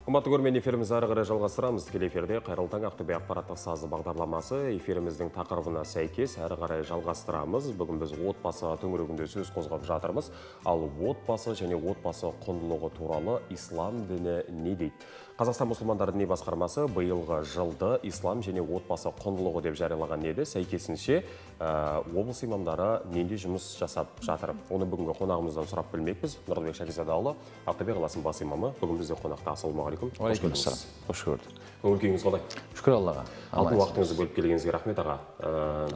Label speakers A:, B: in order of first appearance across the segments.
A: Қымбатты көрермен, эфирімізді ары қарай жалғастырамыз. Тікелей эфирде «Қайырлы таң, Ақтөбе» ақпараттық сазы бағдарламасы. Эфиріміздің тақырыбына сәйкес әрі қарай жалғастырамыз. Бүгін біз отбасы төңірегінде сөз қозғап жатырмыз. Ал отбасы және отбасы құндылығы туралы ислам діні не дейді? Қазақстан мұсылмандары діни басқармасы биылғы жылды ислам және отбасы құндылығы деп жариялаған еді. Сәйкесінше, облыс имамдары нендей жұмыс жасап жатыр? Оны бүгінгі қонағымыздан сұрап білмекпіз. Нұрлыбек Шәкизадаұлы, Ақтөбе қаласының бас имамы, бүгін бізде қонақта. Ассалаумағалейкум. Қош
B: Уағалейкум
A: келдіңіз.
B: Ассалам. Қош көрдік.
A: Көңіл күйіңіз қалай?
B: Шүкір Аллаға.
A: Алтын уақытыңызды бөліп келгеніңізге рахмет, аға.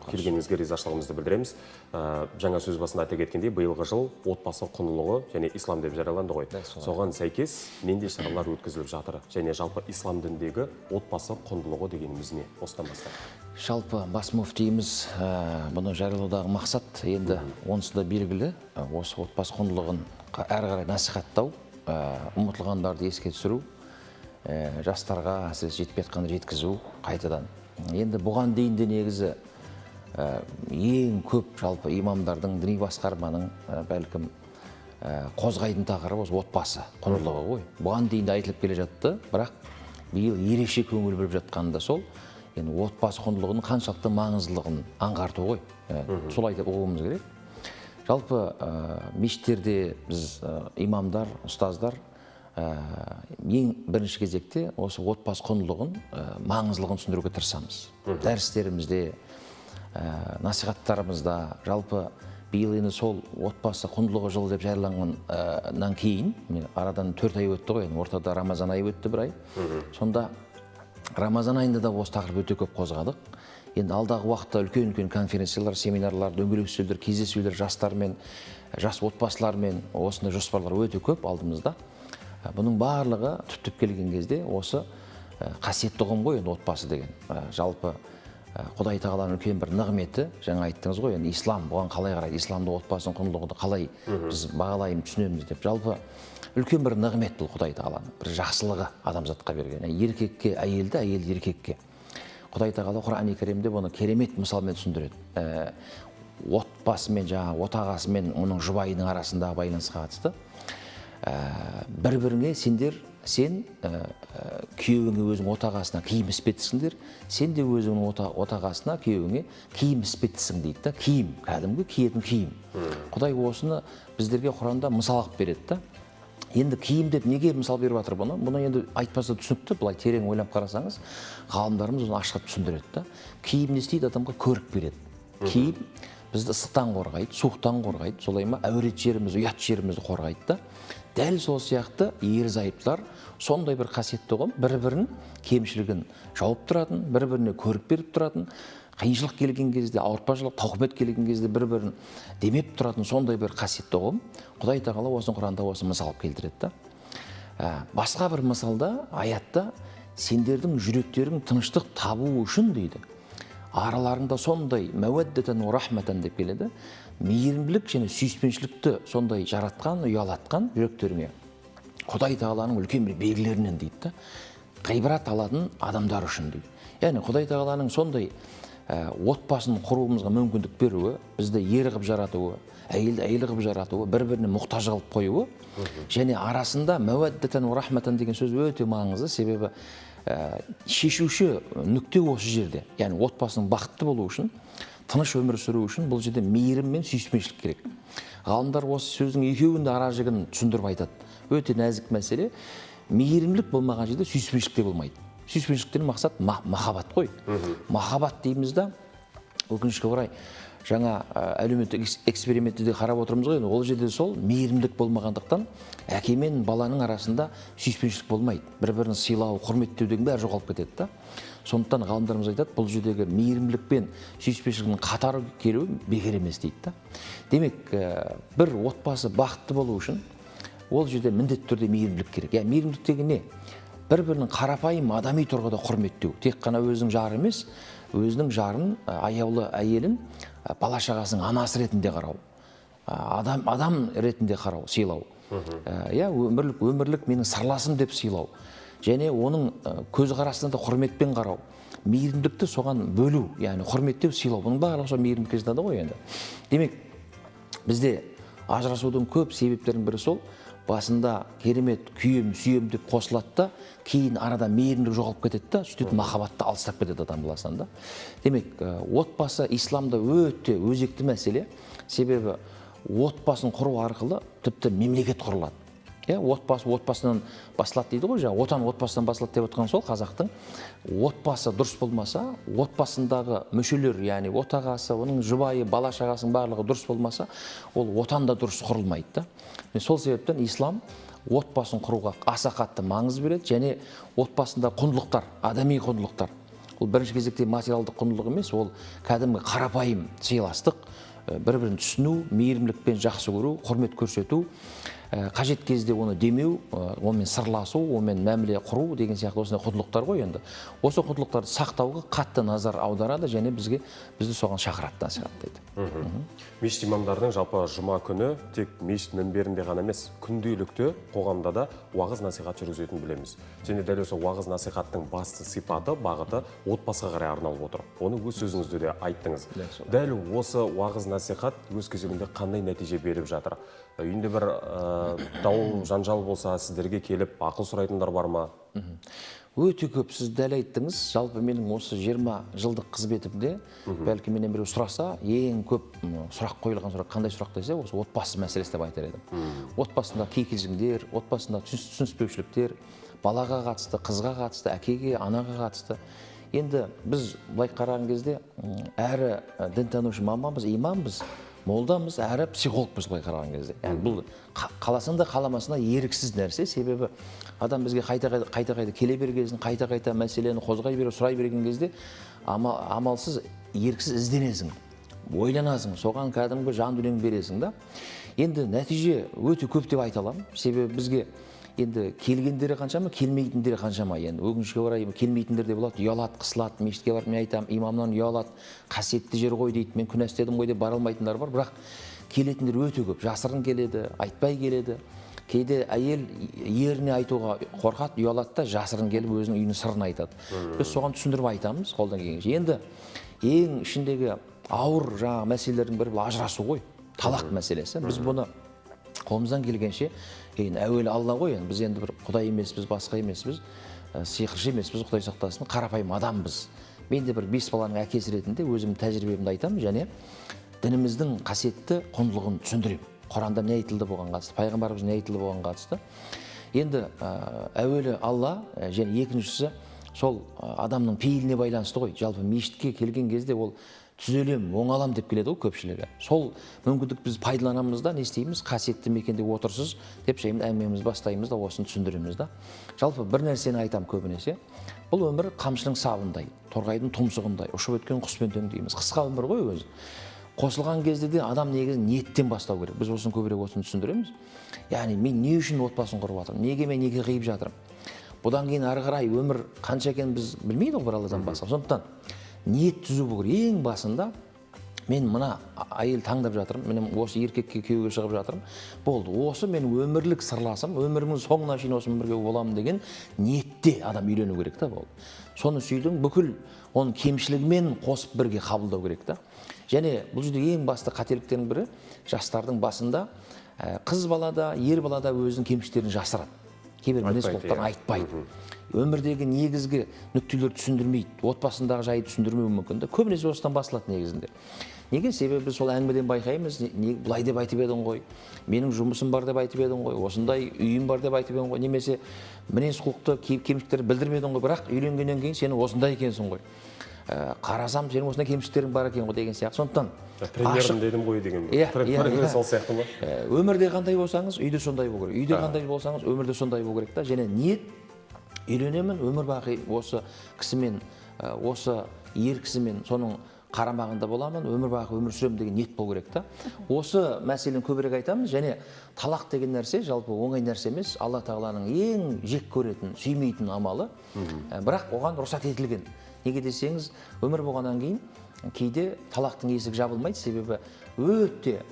A: Келгеніңізге ризашылығымызды білдіреміз. Жаңа сөз басында айта кеткендей, биылғы жыл отбасы құндылығы және ислам деп жарияланды ғой. Соған сәйкес нендей шаралар өткізіліп жатыр және жалпы ислам дініндегі отбасы құндылығы дегеніміз не? Осыдан бастайық.
B: Жалпы бас мүфтиіміз бұны жариялаудағы мақсат енді онысы да белгілі. Осы отбасы құндылығын әрі қарай насихаттау, ұмытылғандарды еске түсіру, жастарға, әсіресе жетпей жатқанды жеткізу қайтадан. Енді бұған дейін де негізі ең көп жалпы имамдардың, діни басқарманың бәлкім қозғайтын тақырыбы осы отбасы құндылығы ғой. Бұған дейін де айтылып келе жатты, бірақ биыл ерекше көңіл бөліп жатқаны да сол. Енді отбасы құндылығының қаншалықты маңыздылығын аңғарту ғой. Солай деп ұғуымыз керек. Жалпы мешіттерде біз имамдар, ұстаздар ең бірінші кезекте осы отбасы құндылығын, маңыздылығын түсіндіруге тырысамыз. Дәрістерімізде, насихаттарымызда. Жалпы биыл енді сол отбасы құндылығы жылы деп жарияланғаннан кейін, міне, арадан 4 ай өтті ғой, енді ортада Рамазан айы өтті бір ай. Сонда Рамазан айында да осы тақырып өте көп қозғадық. Енді алдағы уақытта үлкен үлкен конференциялар, семинарлар, дөңгелек үстелдер, кездесулер жастармен, жас отбасылармен, осындай жоспарлар өте көп алдымызда. Бұның барлығы түптеп келген кезде осы қасиетті ұғым ғой енді отбасы деген. Жалпы Құдай Тағаланың үлкен бір нығметі. Жаңа айттыңыз ғой, енді ислам бұған қалай қарайды, исламда отбасының құндылығын қалай біз бағалаймыз, түсінеміз деп. Жалпы үлкен бір нығмет бұл, Құдай Тағаланың бір жақсылығы адамзатқа берген. Яғни еркекке әйелді, әйелді еркекке. Құдай Тағала Құран Кәрімде бұны керемет мысалмен түсіндіреді. Отбасы мен жаңағы отағасы мен оның жұбайының арасындағы байланысқа қатысты. Бір біріңе сендер, сен күйеуіңе өзің отағасына киім іспеттісіңдер, сен де өзіңнің отағасына, күйеуіңе киім іспеттісің дейді да. Киім, кәдімгі киетін киім. Құдай осыны біздерге Құранда мысал қылып береді да. Енді киім деп неге мысал беріп жатыр бұны? Бұны енді айтпаса түсінікті, былай терең ойлап қарасаңыз, ғалымдарымыз оны ашық түсіндіреді да. Киім не істейді? Адамға көрік береді. Киім бізді ыстықтан қорғайды, суықтан қорғайды, солай ма? Әурет жеріміз, ұят жерімізді қорғайды да. Дәл сол сияқты ерлі зайыптылар сондай бір қасиетті ұғым, бір бірін кемшілігін жауып тұратын, бір біріне көрік беріп тұратын, қиыншылық келген кезде, ауыртпашылық, тауқымет келген кезде бір бірін демеп тұратын сондай бір қасиетті ұғым. Құдай Тағала осыны Құранда осы мысал қылып келтіреді да. Басқа бір мысалда, аятта: «Сендердің жүректерің тыныштық табу үшін, – дейді, – араларыңда сондай мәуәддәтән уа рахматан деп келеді, мейірімділік және сүйіспеншілікті сондай жаратқан, ұялатқан жүректеріңе, Құдай Тағаланың үлкен бір белгілерінен, – дейді да, – ғибрат алатын адамдар үшін», – дейді. Яғни Құдай Тағаланың сондай отбасын құруымызға мүмкіндік беруі, бізді ер қылып жаратуы, әйелді әйел қылып жаратуы, бір біріне мұқтаж қылып қоюы және арасында мәуәддәтән уа рахматан деген сөз өте маңызды, себебі шешуші нүкте осы жерде. Яғни отбасының бақытты болуы үшін, тыныш өмір сүру үшін бұл жерде мейірім мен сүйіспеншілік керек. Ғалымдар осы сөздің екеуінің де ара жігін түсіндіріп айтады. Өте нәзік мәселе. Мейірімділік болмаған жерде сүйіспеншілік те болмайды. Сүйіспеншіліктен мақсат махаббат қой. Махаббат дейміз да. Өкінішке орай, жаңа әлеуметтік экспериментте де қарап отырмыз ғой енді, ол жерде сол мейірімділік болмағандықтан әке мен баланың арасында сүйіспеншілік болмайды, бір бірін сыйлау, құрметтеу деген бәрі жоғалып кетеді да. Сондықтан ғалымдарымыз айтады, бұл жердегі мейірімділік пен сүйіспеншіліктің қатар келуі бекер емес дейді да. Демек, бір отбасы бақытты болу үшін ол жерде міндетті түрде мейірімділік керек. Яғни мейірімділік деген не? Бір бірінің қарапайым адами тұрғыда құрметтеу. Тек қана өзінің жары емес, өзінің жарын, аяулы әйелін, бала шағасының анасы ретінде қарау, адам ретінде қарау, сыйлау. Иә, өмірлік менің сырласым деп сыйлау және оның көзқарасына да құрметпен қарау, мейірімділікті соған бөлу, яғни құрметтеу, сыйлау, бұның барлығы сол мейірімділікке жатады ғой енді. Демек, бізде ажырасудың көп себептерінің бірі сол Басында керемет күйем, сүйем деп қосылады да, кейін арада мейірімділік жоғалып кетеді да, сөйтіп махаббатты алыстап кетеді адам баласынан да. Демек, отбасы исламда өте өзекті мәселе. Себебі отбасын құру арқылы тіпті мемлекет құрылады. Иә, отбасы отбасынан басылады дейді ғой, жаңа отан отбасынан басылады деп отқан сол қазақтың. Отбасы дұрыс болмаса, отбасындағы мүшелер, яғни отағасы, оның жұбайы, бала шағасының барлығы дұрыс болмаса, ол отан да дұрыс құрылмайды да. Міне, сол себептен ислам отбасын құруға аса қатты маңыз береді. Және отбасында құндылықтар, адами құндылықтар, ол бірінші кезекте материалдық құндылық емес, ол кәдімгі қарапайым сыйластық, бір бірін түсіну, мейірімділікпен жақсы көру, құрмет көрсету, қажет кезде оны демеу, онымен сырласу, онымен мәміле құру деген сияқты осындай құндылықтар ғой енді. Осы құндылықтарды сақтауға қатты назар аударады және бізді соған шақырады, насихаттайды.
A: Мешіт имамдарының жалпы жұма күні тек мешіт мінберінде ғана емес, күнделікті қоғамда да уағыз насихат жүргізетінін білеміз. Және дәл осы уағыз насихаттың басты сипаты, бағыты отбасыға қарай арналып отыр. Оны өз сөзіңізде де айттыңыз. Дәл осы уағыз насихат өз кезегінде қандай нәтиже беріп жатыр? Үйінде бір дау жанжал болса, сіздерге келіп ақыл сұрайтындар бар ма?
B: Өте көп, сіз дәл айттыңыз. Жалпы менің осы 20 жылдық қызметімде, бәлкім менен біреу сұраса, ең көп сұрақ қойылған сұрақ қандай сұрақ десе, осы отбасы мәселесі деп айтар едім. Отбасында кикілжіңдер, отбасында түсініспеушіліктер, балаға қатысты, қызға қатысты, әкеге, анаға қатысты. Енді біз былай қараған кезде, әрі дінтанушы маманбыз, имамбыз, молдамыз, әрі психологпыз былай қараған кезде. Яғни бұл қаласаң да қаламасаң да еріксіз нәрсе. Себебі адам бізге қайта қайта келе бергесін, қайта қайта мәселені қозғай беріп, сұрай берген кезде амалсыз, еріксіз ізденесің, ойланасың, соған кәдімгі жан дүниеңді бересің да. Енді нәтиже өте көп деп айта аламын. Себебі бізге енді келгендері қаншама, келмейтіндері қаншама. Енді өкінішке орай келмейтіндер де болады, ұялады, қысылады, мешітке барып мен айтамын, имамнан ұялады, қасиетті жер ғой дейді, мен күнә істедім ғой деп бара алмайтындар бар. Бірақ келетіндер өте көп, жасырын келеді, айтпай келеді. Кейде әйел еріне айтуға қорқады, ұялады да, жасырын келіп өзінің үйінің сырын айтады. Біз соған түсіндіріп айтамыз қолдан келгенше. Енді ең ішіндегі ауыр жаңағы мәселелердің бірі бұл ажырасу ғой, талақ мәселесі. Біз бұны қолымыздан келгенше, енді әуелі Алла ғой, енді біз енді бір құдай емеспіз, басқа емеспіз, сиқыршы емеспіз, Құдай сақтасын, қарапайым адамбыз. Мен де бір 5 баланың әкесі ретінде өзімнің тәжірибемді айтамын және дініміздің қасиетті құндылығын түсіндіремін. Құранда не айтылды бұған қатысты, пайғамбарымыз не айтылды бұған қатысты. Енді әуелі Алла, және екіншісі сол, адамның пейіліне байланысты ғой. Жалпы мешітке келген кезде ол түзелем, оңалам деп келеді ғой көпшілігі. Сол мүмкіндік біз пайдаланамыз да, не істейміз, қасиетті мекенде отырсыз деп жаймен әңгімемізді бастаймыз да, осыны түсіндіреміз да. Жалпы бір нәрсені айтамын көбінесе, бұл өмір қамшының сабындай, торғайдың тұмсығындай, ұшып өткен құспен тең дейміз. Қысқа өмір ғой өзі. Қосылған кезде де адам негізі ниеттен бастау керек. Біз осыны көбірек осыны түсіндіреміз. Яғни мен не үшін отбасын құрып жатырмын, неге мен неке қиып жатырмын, бұдан кейін ары қарай өмір қанша екенін біз білмейді ғой бір Алладан басқа. Сондықтан ниет түзу болу керек. Ең басында мен мына әйел таңдап жатырмын, міне осы еркекке күйеуге шығып жатырмын, болды, осы мен өмірлік сырласым, өмірімнің соңына шейін осымен бірге боламын деген ниетте адам үйлену керек та, болды. Соны сүйдің, бүкіл оның кемшілігімен қосып бірге қабылдау керек та. Және бұл жерде ең басты қателіктердің бірі, жастардың басында, қыз бала да, ер бала да өзінің кемшіліктерін жасырады. Кейбір мінез
A: Айтпайды,
B: құлықтарын
A: иә.
B: айтпайды. Өмірдегі негізгі нүктелерді түсіндірмейді, отбасындағы жайы түсіндірмеуі мүмкін да. Көбінесе осыдан басылады негізінде. Неге? Себебі біз сол әңгімеден байқаймыз, не, былай деп айтып едің ғой, менің жұмысым бар деп айтып едің ғой, осындай үйім бар деп айтып едің ғой, немесе мінез құлықты кемшіліктерді білдірмедің ғой, бірақ үйленгеннен кейін сен осындай екенсің ғой. Қарасам, сенің осындай кемшіліктерің бар екен ғой деген сияқты. Сондықтан
A: премьерім
B: ашық
A: дедім ғой деген.
B: Иә, иә,
A: Премьер
B: иә.
A: сол сияқты ма?
B: Өмірде қандай болсаңыз, үйде сондай болу керек. Үйде қандай болсаңыз, өмірде сондай болу керек та. Және ниет, үйленемін, өмір бақи осы кісімен, осы ер кісімен, соның қарамағында боламын, өмір бақи өмір сүремін деген ниет болу керек та. Осы мәселені көбірек айтамыз. Және талақ деген нәрсе жалпы оңай нәрсе емес. Алла тағаланың ең жек көретін, сүймейтін амалы. Бірақ оған рұқсат етілген. Неге десеңіз, өмір болғаннан кейін кейде талақтың есігі жабылмайды, себебі өте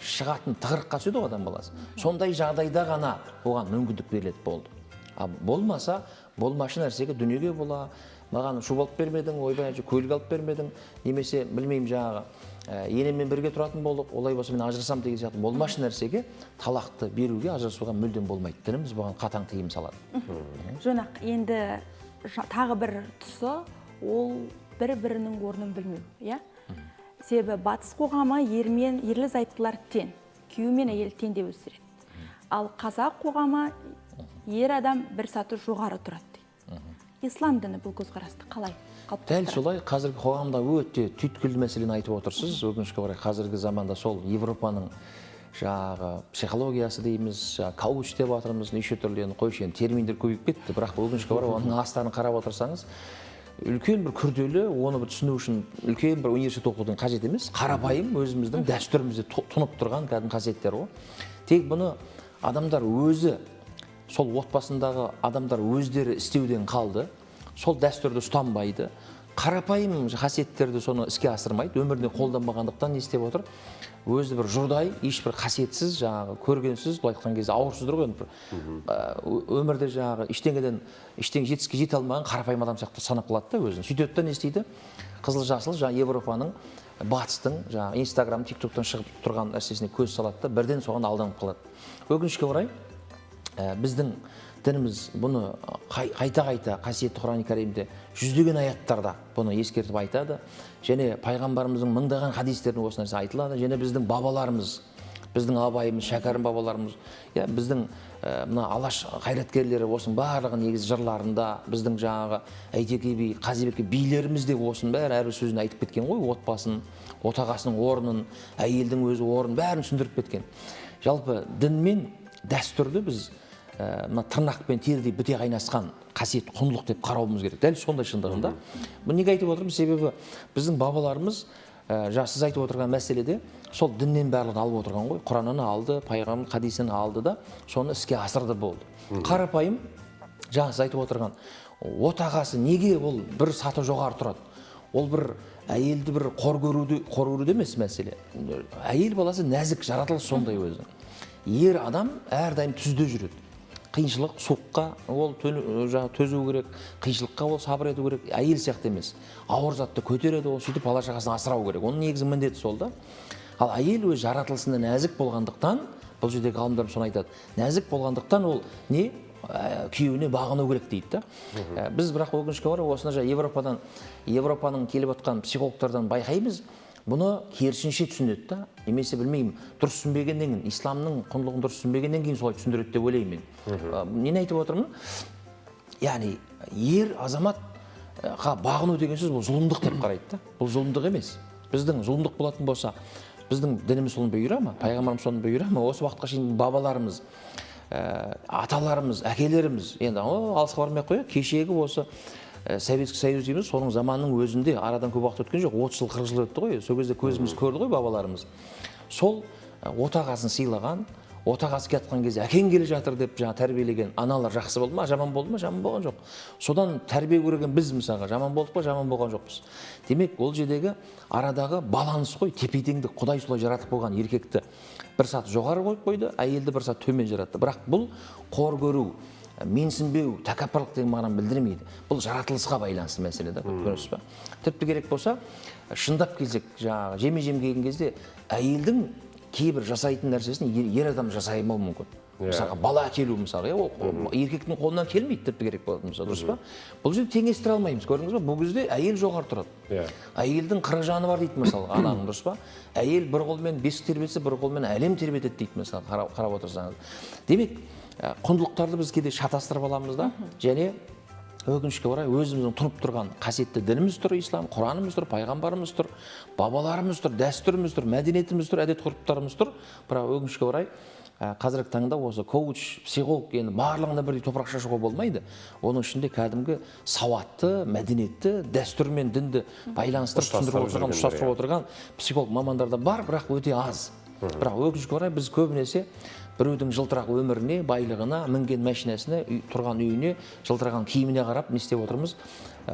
B: шығатын тығырыққа түседі ғой адам баласы. Сондай жағдайда ғана оған мүмкіндік беріледі, болды. А болмаса, болмашы нәрсеге, дүниеге бола, маған шуба алып бермедің, ойбай, көлік алып бермедің, немесе білмеймін жаңағы Енеммен бірге тұратын болдық, олай болса мен ажырасамын деген сияқты болмашы нәрсеге талақты беруге, ажырасуға мүлдем болмайды. Дініміз бұған қатаң тыйым салады.
C: Жөн ақ, енді тағы бір тұсы ол бір бірінің орнын білмеу, иә? Себебі батыс қоғамы ермен ерлі зайыптылар тең, күйеу мен әйел тең деп өсіреді. Ал қазақ қоғамы ер адам бір саты жоғары тұрады дейді. Ислам діні бұл көзқарасты қалай
B: Дәл
C: қалыптастырады?
B: солай, қазіргі қоғамда өте түйткілді мәселені айтып отырсыз. Өкінішке орай, қазіргі заманда сол Европаның жаңағы психологиясы дейміз, жаңағы коуч деп жатырмыз, неше түрлі, енді қойшы, енді терминдер көбейіп кетті. Бірақ өкінішке орай, оның астарын қарап отырсаңыз, үлкен бір күрделі, оны бір түсіну үшін үлкен бір университет оқудың қажет емес. Қарапайым өзіміздің дәстүрімізде тұнып тұрған кәдімгі қасиеттер ғой. Тек бұны адамдар өзі, сол отбасындағы адамдар өздері істеуден қалды, сол дәстүрді ұстанбайды, қарапайым қасиеттерді соны іске асырмайды, өмірінде қолданбағандықтан не істеп отыр? Өзі бір жұрдай, ешбір қасиетсіз, жаңағы көргенсіз, былай айтқан кезде ауырсыздыр ғой енді бір, өмірде жаңағы ештеңеден ештеңе жетістікке жете алмаған қарапайым адам сияқты санап қалады да өзін. Сөйтеді да не істейді? Қызыл жасыл жаңағы Европаның, батыстың жаңағы Инстаграм, Тиктоктан шығып тұрған нәрсесіне көз салады да, бірден соған алданып қалады. Өкінішке орай, біздің дініміз бұны қайта-қайта қасиетті Құран Кәрімде жүздеген аяттарда бұны ескертіп айтады. Және пайғамбарымыздың мыңдаған хадистерінде осы нәрсе айтылады. Және біздің бабаларымыз, біздің Абайымыз, Шәкәрім бабаларымыз, иә, біздің мына Алаш қайраткерлері осының барлығы негізі жырларында, біздің жаңағы Әйтеке би, Қазыбек билеріміз де осының бәрі әрбір сөзін айтып кеткен ғой. Отбасын, отағасының орнын, әйелдің өзі орнын, бәрін түсіндіріп кеткен. Жалпы дін мен дәстүрді біз мына тырнақ пен терідей біте қайнасқан қасиетті құндылық деп қарауымыз керек. Дәл сондай шындығында. Бұны неге айтып отырмын? Себебі біздің бабаларымыз, жаңа сіз айтып отырған мәселеде сол діннен барлығын алып отырған ғой. Құраннан алды, пайғамбар хадисінен алды да, соны іске асырды, болды. Қарапайым жаңа сіз айтып отырған отағасы неге ол бір саты жоғары тұрады? Ол бір әйелді бір қор көруді, қор көруде емес мәселе. Әйел баласы нәзік, жаратылыс сондай өзі. Ер адам әрдайым түзде жүреді. Қиыншылық, суыққа ол жаңағы төзу керек, қиыншылыққа ол сабыр ету керек, әйел сияқты емес. Ауыр затты көтереді ол, сөйтіп бала шағасын асырау керек. Оның негізгі міндеті сол да. Ал әйел өз жаратылысында нәзік болғандықтан, бұл жердегі ғалымдар соны айтады, нәзік болғандықтан ол не күйеуіне бағыну керек дейді да. Біз бірақ өкінішке орай осыны жаңа Европаның келіп отқан психологтардан байқаймыз, бұны керісінше түсінеді да, немесе білмеймін, дұрыс түсінбегеннен кейін, исламның құндылығын дұрыс түсінбегеннен кейін солай түсіндіреді деп ойлаймын мен. Нені айтып отырмын? Яғни ер азаматқа бағыну деген сөз бұл зұлымдық деп қарайды да. Бұл зұлымдық емес. Біздің зұлымдық болатын болса, біздің дініміз соны бұйыра ма? Пайғамбарымыз соны бұйыра ма? Осы уақытқа шейін бабаларымыз, аталарымыз, әкелеріміз, енді алысқа бармай ақ қояйық, кешегі осы Советский Союз дейміз, соның заманының өзінде арадан көп уақыт өткен жоқ, 30 жыл, 40 жыл өтті ғой, сол кезде көзіміз көрді ғой бабаларымыз. Сол отағасын сыйлаған, отағасы келе жатқан кезде әкең келе жатыр деп жаңа тәрбиелеген аналар жақсы болды ма, жаман болды ма? Жаман болған жоқ. Содан тәрбие көрген біз мысалға жаман болдық па? Жаман болған жоқпыз. Демек, ол жердегі арадағы баланс қой, тепе-теңдік. Құдай солай жаратып қойған, еркекті бір саты жоғары қойып қойды, әйелді бір саты төмен жаратты. Бірақ бұл қор көру, менсінбеу, тәкаппарлық деген мағынаны білдірмейді. Бұл жаратылысқа байланысты мәселе да, көресіз ба? Тіпті керек болса, шындап келсек, жаңағы жеме-жем келген кезде әйелдің кейбір жасайтын нәрсесін ер адам жасай алмауы мүмкін. Мысалға, бала әкелу, мысалға, иә, ол еркектің қолынан келмейді, тіпті керек болатын болса, дұрыс па? Бұл жерде теңестіре алмаймыз, көрдіңіз ба? Бұл кезде әйел жоғары тұрады. Әйелдің 40 жаны бар дейді, мысалы, ананың, дұрыс па? Әйел бір қолмен бесік тербетсе, бір қолмен әлем тербетеді дейді, мысалы, қарап отырсаңыз. Демек, құндылықтарды біз кейде шатастырып аламыз да, және өкінішке орай өзіміздің тұнып тұрған қасиетті дініміз тұр, ислам, Құранымыз тұр, пайғамбарымыз тұр, бабаларымыз тұр, дәстүріміз тұр, мәдениетіміз тұр, әдет ғұрыптарымыз тұр. Бірақ өкінішке орай, қазіргі таңда осы коуч, психолог, енді барлығына бірдей топырақ шашуға болмайды. Оның ішінде кәдімгі сауатты, мәдениетті, дәстүр мен дінді байланыстырып түсіндіріп отырған, ұштастырып отырған психолог мамандар да бар, бірақ өте аз. Бірақ өкінішке орай біз көбінесе біреудің жылтырақ өміріне, байлығына, мінген машинасына, тұрған үйіне, жылтыраған киіміне қарап не істеп отырмыз?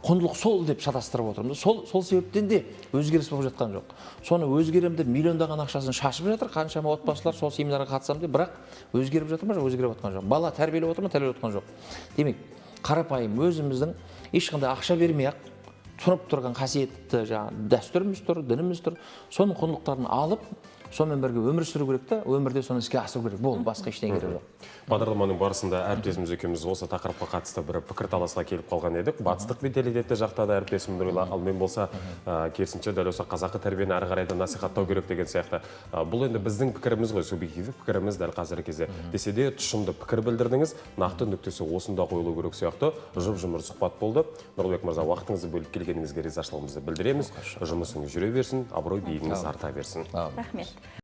B: Құндылық сол деп шатастырып отырмыз. Сол себептен де өзгеріс болып жатқан жоқ. Соны өзгерем деп миллиондаған ақшасын шашып жатыр қаншама отбасылар, сол семинарға қатысамын деп, бірақ өзгеріп жатыр ма? Жоқ, өзгеріп жатқан жоқ. Бала тәрбиелеп отыр ма? Тәрбиелеп жатқан жоқ. Демек, қарапайым өзіміздің ешқандай ақша бермей ақ Тұнып тұрған қасиетті жаңағы дәстүріміз тұр, дініміз тұр. Соның құндылықтарын алып, сонымен бірге өмір сүру керек та, өмірде соны іске асыру керек. Болды, басқа ештеңе керек жоқ.
A: Бағдарламаның барысында әріптесіміз екеуміз осы тақырыпқа қатысты бір пікірталасқа келіп қалған едік. Батыстық менталитетті жақтады әріптесім Нұрила, ал мен болса керісінше, дәл осы қазақы тәрбиені әрі қарай да насихаттау керек деген сияқты. Бұл енді біздің пікіріміз ғой, субъективті пікіріміз дәл қазіргі кезде. Десе де, тұшымды пікір білдірдіңіз, нақты нүктесі осында қойылу керек сияқты. Жұп-жұмыр сұхбат болды. Нұрлыбек мырза, уақытыңызды бөліп келгеніңізге ризашылығымызды білдіреміз. Жұмысыңыз жүре берсін, абырой биігіңіз арта берсін.
C: Рахмет.